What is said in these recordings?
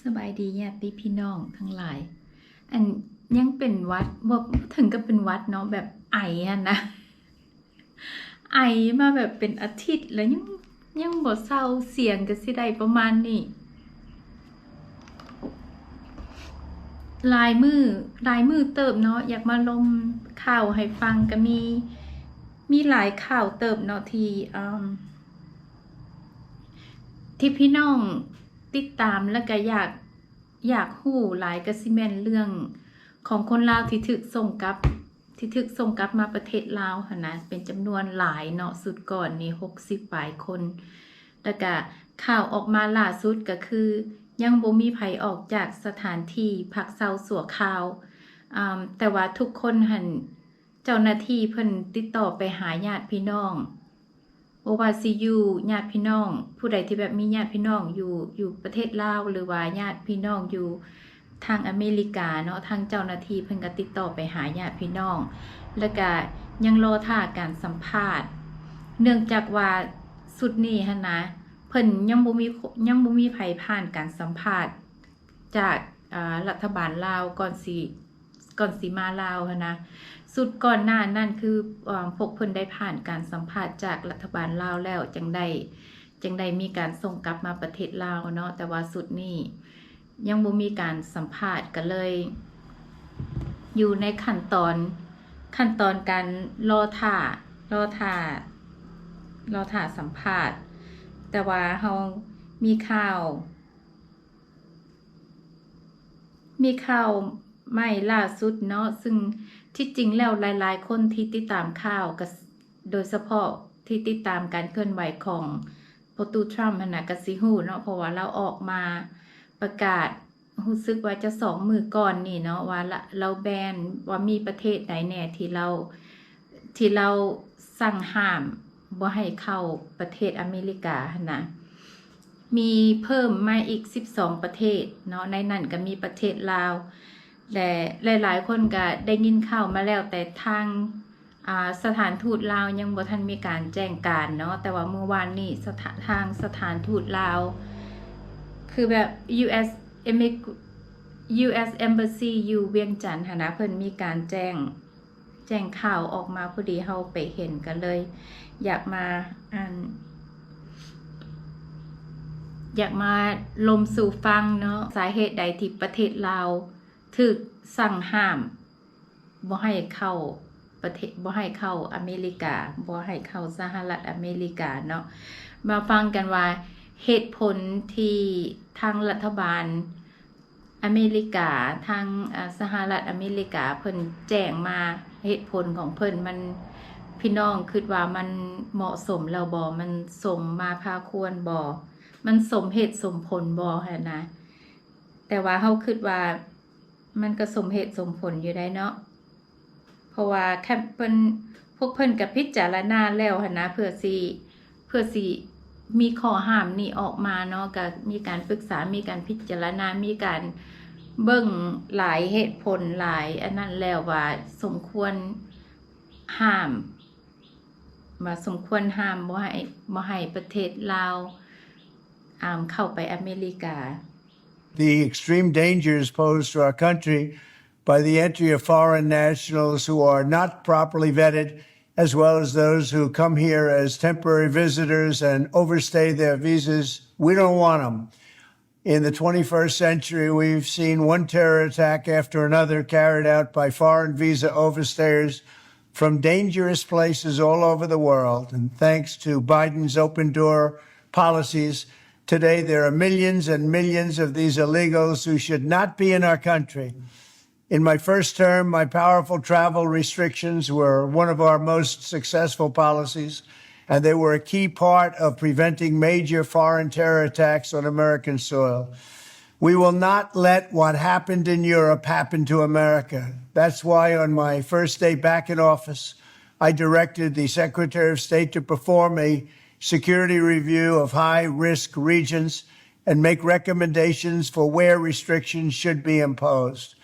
ສະບາຍດີຍາດຕິພີ່ນ້ອງທັງຫຼາຍ. ອັນ ຍັງເປັນຫວັດ ບໍ່ ບໍ່ເຖິງກັບເປັນຫວັດເນາະ ແບບໄອຫັ້ນນະ ໄອມາແບບເປັນອາທິດແລ້ວ ຍັງ ຍັງບໍ່ເຊົາ ສຽງກໍຊິໄດ້ປະມານນີ້ ຫຼາຍມື້ ຫຼາຍມື້ເຕີບເນາະ ຢາກມາລົມຂ່າວໃຫ້ຟັງ ກໍມີ ມີຫຼາຍຂ່າວເຕີບເນາະ ທີ່ ເອີ່ມ ທີ່ພີ່ນ້ອງຕິດຕາມ ແລ້ວກໍຢາກ ຢາກຮູ້ຫຼາຍ ກໍຊິແມ່ນເລື່ອງຂອງຄົນລາວທີ່ຖືກສົ່ງກັບ ທີ່ຖືກສົ່ງກັບມາປະເທດລາວຫັ້ນນະ ເປັນຈຳນວນຫຼາຍເນາະ ຊຸດກ່ອນນີ້ຫົກສິບປາຍຄົນ ແລ້ວກະຂ່າວອອກມາລ່າສຸດກໍຄື ຍັງບໍ່ມີໃຜອອກຈາກສະຖານທີ່ພັກເຊົາຊົ່ວຄາວ ອາ ແຕ່ວ່າທຸກຄົນຫັ້ນ ເຈົ້າໜ້າທີ່ເພິ່ນຕິດຕໍ່ໄປຫາຍາດພີ່ນ້ອງ ບໍ່ວ່າຊິຢູ່ ຍາດພີ່ນ້ອງ ຜູ້ໃດທີ່ແບບມີຍາດພີ່ນ້ອງຢູ່ ຢູ່ປະເທດລາວ ຫຼືວ່າຍາດພີ່ນ້ອງຢູ່ທາງອາເມລິກາເນາະ ທາງເຈົ້າໜ້າທີ່ເພິ່ນກໍຕິດຕໍ່ໄປຫາຍາດພີ່ນ້ອງ ແລ້ວກະຍັງລໍຖ້າການສຳພາດ ເນື່ອງຈາກວ່າຊຸດນີ້ຫັ້ນນະ ເພິ່ນຍັງບໍ່ມີ ຍັງບໍ່ມີໃຜຜ່ານການສຳພາດ ຈາກ ອາ ລັດຖະບານລາວ ກ່ອນຊິ ກ່ອນຊິມາລາວຫັ້ນນະ. ຊຸດກ່ອນໜ້ານັ້ນຄື ອາ ພວກເພິ່ນໄດ້ຜ່ານການສຳພາດຈາກລັດຖະບານລາວແລ້ວ ຈັ່ງໄດ້ ຈັ່ງໄດ້ມີການສົ່ງກັບມາປະເທດລາວເນາະ, ແຕ່ວ່າຊຸດນີ້ຍັງບໍ່ມີການສຳພາດ ກໍເລີຍຢູ່ໃນຂັ້ນຕອນ ຂັ້ນຕອນການລໍຖ້າ ລໍຖ້າ ລໍຖ້າສຳພາດ. ແຕ່ວ່າເຮົາມີຂ່າວ ມີຂ່າວໃໝ່ລ່າສຸດເນາະ, ຊຶ່ງທີ່ຈິງແລ້ວຫຼາຍໆຄົນທີ່ຕິດຕາມຂ່າວ ກໍ ໂດຍສະເພາະທີ່ຕິດຕາມການເຄື່ອນໄຫວຂອງພໍ່ຕູ້ທຣຳຫັ້ນນະ ກໍຊິຮູ້ເນາະ, ເພາະວ່າລາວອອກມາປະກາດ ຮູ້ສຶກວ່າຈະສອງມື້ກ່ອນນີ້ເນາະ ວ່າລະ ລາວແບນ ວ່າມີປະເທດໃດແດ່ທີ່ລາວ ທີ່ລາວສັ່ງຫ້າມບໍ່ໃຫ້ເຂົ້າປະເທດອາເມລິກາຫັ້ນນະ. ມີເພີ່ມມາອີກສິບສອງປະເທດເນາະ, ໃນນັ້ນກໍມີປະເທດລາວ ແລະ ຫຼາຍໆຄົນກໍໄດ້ຍິນຂ່າວມາແລ້ວ, ແຕ່ທາງ ອາ ສະຖານທູດລາວຍັງບໍ່ທັນມີການແຈ້ງການເນາະ, ແຕ່ວ່າມື້ວານນີ້ສະຖາ ທາງສະຖານທູດລາວ ຄືແບບ US Emig US Embassy ຢູ່ວຽງຈັນຫັ້ນນະ ເພິ່ນມີການແຈ້ງ ແຈ້ງຂ່າວອອກມາພໍດີ ເຮົາໄປເຫັນ ກໍເລີຍຢາກມາ ອັນ ຢາກມາລົມສູ່ຟັງເນາະ. ສາເຫດໃດທີ່ປະເທດລາວຖືກສັ່ງຫ້າມ ບໍ່ໃຫ້ເຂົ້າປະເທດ ບໍ່ໃຫ້ເຂົ້າອາເມລິກາ ບໍ່ໃຫ້ເຂົ້າສະຫະລັດອາເມລິກາເນາະ. ມາຟັງກັນວ່າເຫດຜົນທີ່ທາງລັດຖະບານອາເມລິກາ ທາງ ອາ ສະຫະລັດອາເມລິກາເພິ່ນແຈ້ງມາ ເຫດຜົນຂອງເພິ່ນ ມັນ ພີ່ນ້ອງຄິດວ່າມັນເໝາະສົມແລ້ວບໍ່? ມັນສົມມາພາຄວນບໍ່? ມັນສົມເຫດສົມຜົນບໍ່? ຫັ້ນນະ. ແຕ່ວ່າເຮົາຄິດວ່າ ມັນກໍສົມເຫດສົມຜົນຢູ່ໄດ໋ເນາະ, ເພາະວ່າຄັນເພິ່ນ ພວກເພິ່ນກໍພິຈາລະນາແລ້ວຫັ້ນນະ ເພື່ອຊິ ເພື່ອຊິມີຂໍ້ຫ້າມນີ້ອອກມາເນາະ, ກໍມີການປຶກສາ ມີການພິຈາລະນາ ມີການເບິ່ງຫຼາຍເຫດຜົນ ຫຼາຍອັນນັ້ນແລ້ວ ວ່າສົມຄວນຫ້າມ ວ່າສົມຄວນຫ້າມບໍ່ໃຫ້ ບໍ່ໃຫ້ປະເທດລາວ ອາ ເຂົ້າໄປອາເມລິກາ. The extreme dangers posed to our country by the entry of foreign nationals who are not properly vetted, as well as those who come here as temporary visitors and overstay their visas. We don't want them. In the twenty-first century, we've seen one terror attack after another carried out by foreign visa overstayers from dangerous places all over the world. And thanks to Biden's open door policies, today there are millions and millions of these illegals who should not be in our country. In my first term, my powerful travel restrictions were one of our most successful policies, and they were a key part of preventing major foreign terror attacks on American soil. We will not let what happened in Europe happen to America. That's why on my first day back in office, I directed the Secretary of State to perform a security review of high-risk regions and make recommendations for where restrictions should be imposed.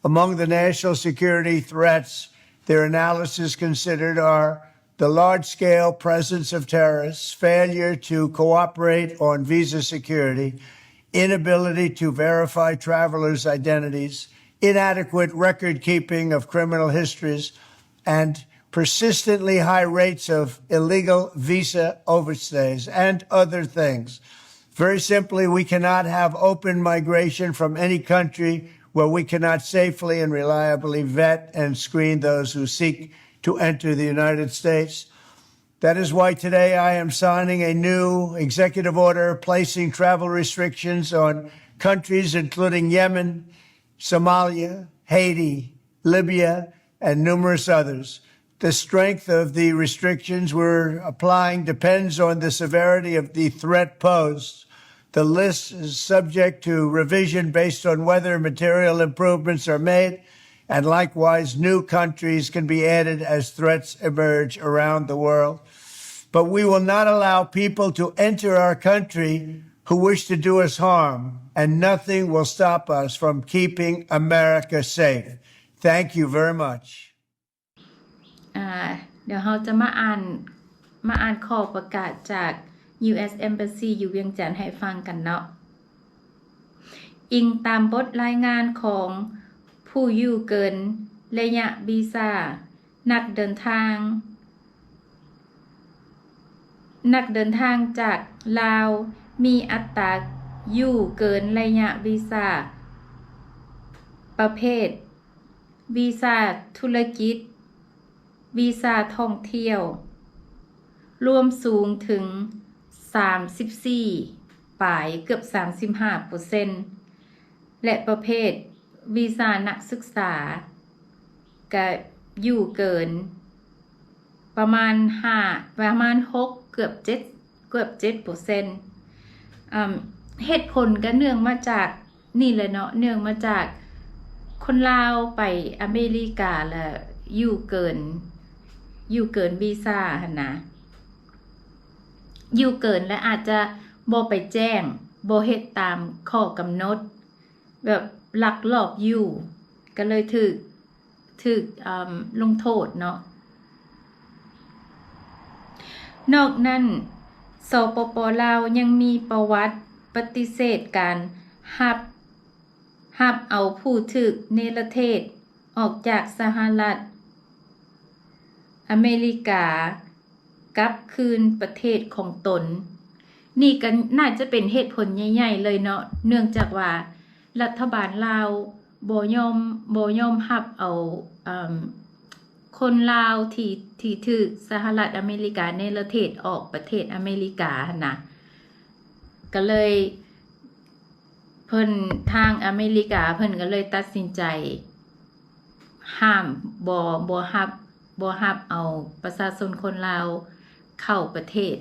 Among the national security threats their analysis considered are the large-scale presence of terrorists, failure to cooperate on visa security, inability to verify travelers' identities, inadequate record keeping of criminal histories, and persistently high rates of illegal visa overstays, and other things. Very simply, we cannot have open migration from any country where we cannot safely and reliably vet and screen those who seek to enter the United States. That is why today I am signing a new executive order placing travel restrictions on countries including Yemen, Somalia, Haiti, Libya, and numerous others. The strength of the restrictions we're applying depends on the severity of the threat posed. The list is subject to revision based on whether material improvements are made, and likewise, new countries can be added as threats emerge around the world. But we will not allow people to enter our country who wish to do us harm, and nothing will stop us from keeping America safe. Thank you very much. ອາ ດຽວເຮົາຈະມາອ່ານ ມາອ່ານຂໍ້ປະກາດຈາກ ຢູເອສ Embassy ຢູ່ວຽງຈັນໃຫ້ຟັງກັນເນາະ. ອີງຕາມບົດລາຍງານຂອງຜູ້ຢູ່ເກີນໄລຍະວີຊາ, ນັກເດີນທາງ, ນັກເດີນທາງຈາກລາວມີອັດຕາຢູ່ເກີນໄລຍະວີຊາປະເພດ ວີຊາທຸລະກິດ, ວີຊາທ່ອງທ່ຽວ ລວມສູງເຖິງສາມສິບສີ່ປາຍ ເກືອບສາມສິບຫ້າເປີເຊັນ ແລະ ປະເພດວີຊານັກສຶກສາ ກະຢູ່ເກີນ ປະມານຫ້າ ປະມານຫົກ ເກືອບເຈັດ ເກືອບເຈັດເປີເຊັນ. ເຫດຜົນກະເນື່ອງມາຈາກນີ້ແຫຼະເນາະ, ເນື່ອງມາຈາກຄົນລາວໄປອາເມລິກາລະຢູ່ເກີນ ຢູ່ເກີນວີຊາຫັ້ນນະ, ຢູ່ເກີນ ແລະ ອາດຈະບໍ່ໄປແຈ້ງ, ບໍ່ເຮັດຕາມຂໍ້ກຳນົດ, ແບບລັກລອບຢູ່ ກະເລີຍຖືກ ຖືກ ເອີ່ມ ລົງໂທດເນາະ. ນອກນັ້ນ ສປປ ລາວ ຍັງມີປະຫວັດປະຕິເສດການຮັບ ຮັບເອົາຜູ້ຖືກເນລະເທດອອກຈາກສະຫະລັດອາເມລິກາ ກັບຄືນປະເທດຂອງຕົນ. ນີ້ກໍໜ້າຈະເປັນເຫດຜົນໃຫຍ່ໆເລີຍເນາະ, ເນື່ອງຈາກວ່າລັດຖະບານລາວບໍ່ຍອມ ບໍ່ຍອມຮັບເອົາ ເອີ່ມ ຄົນລາວທີ່ ທີ່ຖືກສະຫະລັດອາເມລິກາເນລະເທດອອກປະເທດອາເມລິກາຫັ້ນນະ, ກໍເລີຍ ເພິ່ນ ທາງອາເມລິກາເພິ່ນກໍເລີຍຕັດສິນໃຈຫ້າມ ບໍ່ ບໍ່ຮັບ ບໍ່ຮັບເອົາປະຊາຊົນຄົນລາວເຂົ້າປະເທດ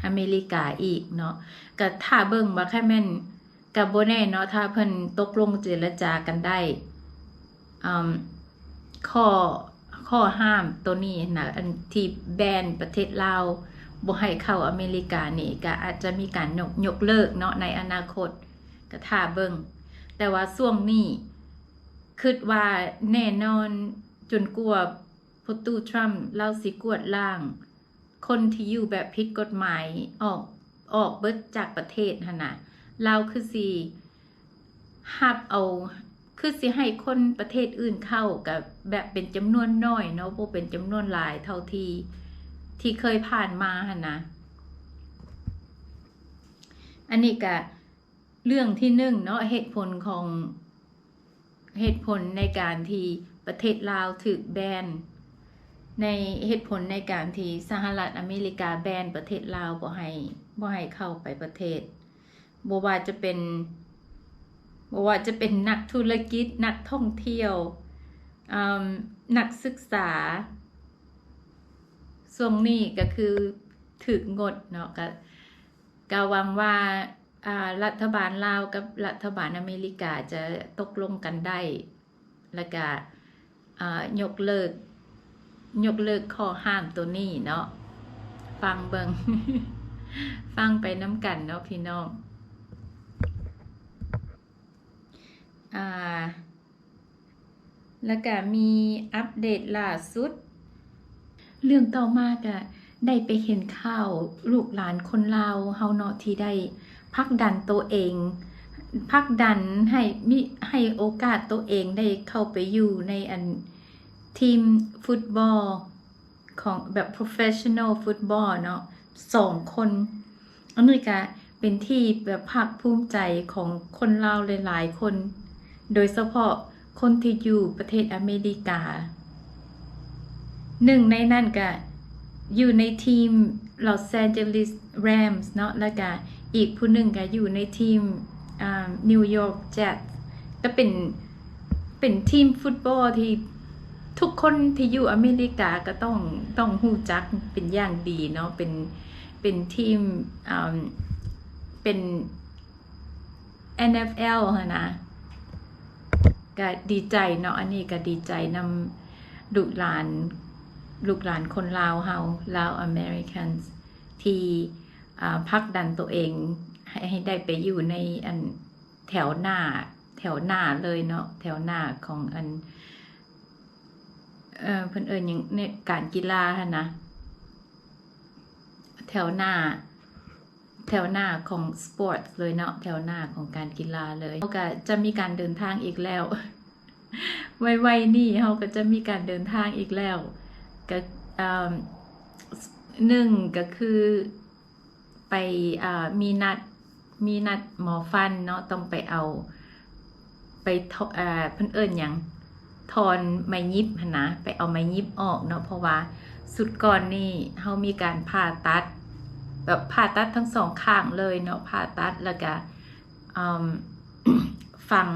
ອາເມລິກາອີກເນາະ. ກະຖ້າເບິ່ງວ່າ ຄັນແມ່ນ ກະບໍ່ແນ່ເນາະ, ຖ້າເພິ່ນຕົກລົງເຈລະຈາກັນໄດ້ ເອີ່ມ ຂໍ້ ຂໍ້ຫ້າມໂຕນີ້ນະ ອັນທີ່ແບນປະເທດລາວບໍ່ໃຫ້ເຂົ້າອາເມລິການີ້ ກະອາດຈະມີການຍົກ ຍົກເລີກເນາະ ໃນອະນາຄົດ ກະຖ້າເບິ່ງ. ແຕ່ວ່າຊ່ວງນີ້ຄິດວ່າແນ່ນອນ ຈົນກວ່າພໍ່ຕູ້ທຣຳລາວຊິກວາດລ້າງ ຄົນທີ່ຢູ່ແບບຜິດກົດໝາຍອອກ ອອກເບິດຈາກປະເທດຫັ້ນນະ, ລາວຄືຊິຮັບເອົາ ຄືຊິໃຫ້ຄົນປະເທດອື່ນເຂົ້າ ກະແບບເປັນຈຳນວນໜ້ອຍເນາະ, ບໍ່ເປັນຈຳນວນຫຼາຍເທົ່າທີ່ ທີ່ເຄີຍຜ່ານມາຫັ້ນນະ. ອັນນີ້ກະ ເລື່ອງທີໜຶ່ງເນາະ ເຫດຜົນຂອງ ເຫດຜົນໃນການທີ່ປະເທດລາວຖືກແບນ ໃນເຫດຜົນໃນການທີ່ສະຫະລັດອາເມລິກາແບນປະເທດລາວ ບໍ່ໃຫ້ ບໍ່ໃຫ້ເຂົ້າໄປປະເທດ ບໍ່ວ່າຈະເປັນ ບໍ່ວ່າຈະເປັນນັກທຸລະກິດ, ນັກທ່ອງທ່ຽວ, ເອີ່ມ ນັກສຶກສາ ຊ່ວງນີ້ກະຄືຖືກງົດເນາະ. ກະ ກະຫວັງວ່າ ອາ ລັດຖະບານລາວກັບລັດຖະບານອາເມລິກາຈະຕົກລົງກັນໄດ້ ແລ້ວກະ ອາ ຍົກເລີກ ຍົກເລີກຂໍ້ຫ້າມໂຕນີ້ເນາະ. ຟັງເບິ່ງ ຟັງໄປນຳກັນເນາະພີ່ນ້ອງ. ອາ ແລ້ວກະມີອັບເດດລ່າສຸດ. ເລື່ອງຕໍ່ມາກະໄດ້ໄປເຫັນຂ່າວລູກຫຼານຄົນລາວເຮົາເນາະ ທີ່ໄດ້ຜັກດັນໂຕເອງ ຜັກດັນໃຫ້ມີ ໃຫ້ໂອກາດໂຕເອງໄດ້ເຂົ້າໄປຢູ່ໃນອັນທີມຟຸດບອລຂອງແບບ professional football ເນາະ ສອງຄົນ. ອັນນີ້ກະເປັນທີ່ແບບພາກພູມໃຈຂອງຄົນລາວຫຼາຍໆຄົນ ໂດຍສະເພາະຄົນທີ່ຢູ່ປະເທດອາເມລິກາ. ໜຶ່ງໃນນັ້ນກະຢູ່ໃນທີມ Los Angeles Rams ເນາະ ແລ້ວກະອີກຜູ້ໜຶ່ງກະຢູ່ໃນທີມ ອາ New York Jets ກະເປັນ ເປັນທີມຟຸດບອລທີ່ທຸກຄົນທີ່ຢູ່ອາເມລິກາກະຕ້ອງ ຕ້ອງຮູ້ຈັກເປັນຢ່າງດີເນາະ ເປັນ ເປັນທີມ ອາ ເປັນ ເອັນ ເອັຟ ແອລ ຫັ້ນນະ. ກະດີໃຈເນາະ ອັນນີ້ກະດີໃຈນຳລູກຫຼານ ລູກຫຼານຄົນລາວເຮົາ ລາວ Americans ທີ່ ອາ ຜັກດັນໂຕເອງໃຫ້ ໃຫ້ໄດ້ໄປຢູ່ໃນອັນແຖວໜ້າ ແຖວໜ້າເລີຍເນາະ ແຖວໜ້າຂອງອັນ ເອີ ເພິ່ນເອີ້ນຫຍັງ ໃນການກິລາຫັ້ນນະ ແຖວໜ້າ ແຖວໜ້າຂອງສະປອດເລີຍເນາະ ແຖວໜ້າຂອງການກິລາເລີຍ. ເຮົາກະຈະມີການເດີນທາງອີກແລ້ວ ໄວໆນີ້ເຮົາກະຈະມີການເດີນທາງອີກແລ້ວ ກະ ເອີ ໜຶ່ງກະຄືໄປ ເອີ ມີນັດ ມີນັດໝໍຟັນເນາະ ຕ້ອງໄປເອົາ ໄປ ເອີ ເພິ່ນເອີ້ນຫຍັງ ຖອນໄມ້ຫຍິບຫັ້ນນະ ໄປເອົາໄມ້ຫຍິບອອກເນາະ ເພາະວ່າຊຸດກ່ອນນີ້ເຮົາມີການຜ່າຕັດ ແບບຜ່າຕັດທັງສອງຂ້າງເລີຍເນາະ ຜ່າຕັດ ແລ້ວກະ ອາ ຝັງ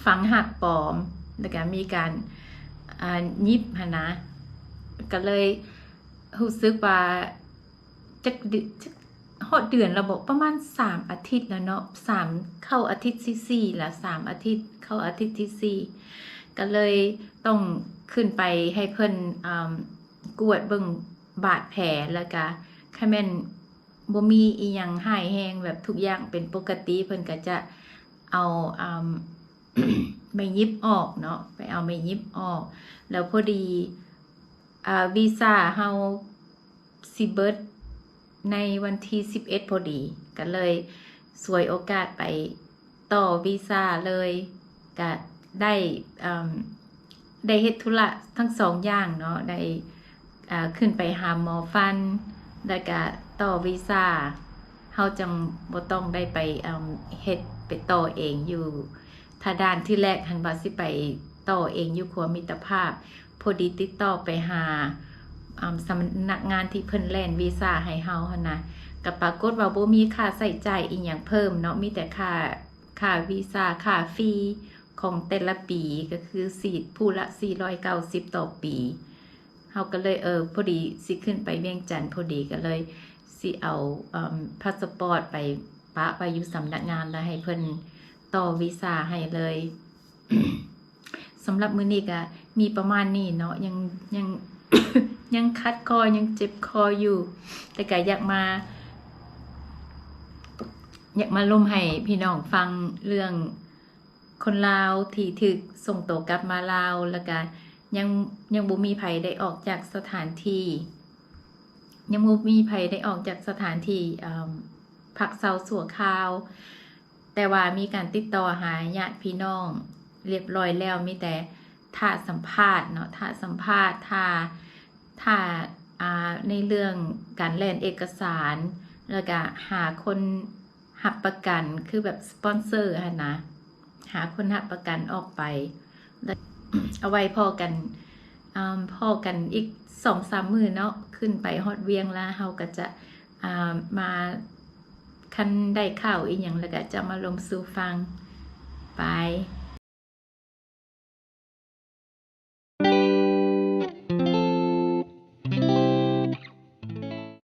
ຝັງຮາກປອມ ແລ້ວກະມີການ ອາ ຫຍິບຫັ້ນນະ ກະເລີຍຮູ້ສຶກວ່າ ຈັກເດືອນ ຈັກຮອດເດືອນແລ້ວບໍ ປະມານສາມອາທິດແລ້ວເນາະ ສາມ ເຂົ້າອາທິດທີສີ່ລະ ສາມອາທິດ ເຂົ້າອາທິດທີສີ່ ກະເລີຍຕ້ອງຂຶ້ນໄປໃຫ້ເພິ່ນ ອາ ກວດເບິ່ງບາດແຜ ແລ້ວກະຄັນແມ່ນບໍ່ມີອີ່ຫຍັງຮ້າຍແຮງ ແບບທຸກຢ່າງເປັນປົກກະຕິ ເພິ່ນກະຈະເອົາ ອາ ໄມ້ຫຍິບອອກເນາະ ໄປເອົາໄມ້ຫຍິບອອກ ແລ້ວພໍດີ ອາ ວີຊາເຮົາຊິເບິດໃນວັນທີສິບເອັດພໍດີ ກະເລີຍສວຍໂອກາດໄປຕໍ່ວີຊາເລີຍ ກະໄດ້ ເອີ ໄດ້ເຮັດທຸລະທັງສອງຢ່າງເນາະ ໄດ້ ອາ ຂຶ້ນໄປຫາໝໍຟັນ ແລ້ວກະຕໍ່ວີຊາ ເຮົາຈັ່ງບໍ່ຕ້ອງໄດ້ໄປ ເອີ ເຮັດ ໄປຕໍ່ເອງຢູ່ ຖ້າດ່ານທີແລກຫັ້ນວ່າຊິໄປຕໍ່ເອງຢູ່ຂົວມິດຕະພາບ ພໍດີຕິດຕໍ່ໄປຫາ ອາ ສຳນັກງານທີ່ເພິ່ນແລ່ນວີຊາໃຫ້ເຮົາຫັ້ນນະ ກະປາກົດວ່າບໍ່ມີຄ່າໃຊ້ຈ່າຍອີ່ຫຍັງເພີ່ມເນາະ ມີແຕ່ຄ່າ ຄ່າວີຊາ ຄ່າຟີຂອງແຕ່ລະປີ ກະຄືສີ່ ຜູ້ລະສີ່ຮ້ອຍເກົ້າສິບຕໍ່ປີ. ເຮົາກະເລີຍ ເອີ ພໍດີຊິຂຶ້ນໄປວຽງຈັນພໍດີ ກະເລີຍຊິເອົາ ອາ ພາສະປອດໄປປະໄວ້ຢູ່ສຳນັກງານ ແລ້ວໃຫ້ເພິ່ນຕໍ່ວີຊາໃຫ້ເລີຍ. ສຳລັບມື້ນີ້ກະມີປະມານນີ້ເນາະ ຍັງ ຍັງ ຍັງຂັດຄໍ ຍັງເຈັບຄໍຢູ່ ແຕ່ກະຢາກມາ ຢາກມາລົມໃຫ້ພີ່ນ້ອງຟັງເລື່ອງ ຄົນລາວທີ່ຖືກສົ່ງໂຕກັບມາລາວ ແລ້ວກະຍັງ ຍັງບໍ່ມີໃຜໄດ້ອອກຈາກສະຖານທີ່ ຍັງບໍ່ມີໃຜໄດ້ອອກຈາກສະຖານທີ່ ເອີ ພັກເຊົາຊົ່ວຄາວ ແຕ່ວ່າມີການຕິດຕໍ່ຫາຍາດພີ່ນ້ອງລຽບຮ້ອຍແລ້ວ ມີແຕ່ຖ້າສຳພາດເນາະ ຖ້າສຳພາດ ຖ້າ ຖ້າ ອາ ໃນເລື່ອງການແລ່ນເອກະສານ ແລ້ວກະຫາຄົນ ຮັບປະກັນ ຄືແບບສະປອນເຊີຫັ້ນນະ ຫາຄົນຮັບປະກັນອອກໄປ ແລ້ວເອົາໄວ້ພໍ້ກັນ ອາ ພໍ້ກັນອີກສອງສາມມື້ເນາະ ຂຶ້ນໄປຮອດວຽງລະ ເຮົາກະຈະ ອາ ມາ ຄັນໄດ້ຂ່າວອີ່ຫຍັງລະກະຈະມາລົມສູ່ຟັງ ບາຍ.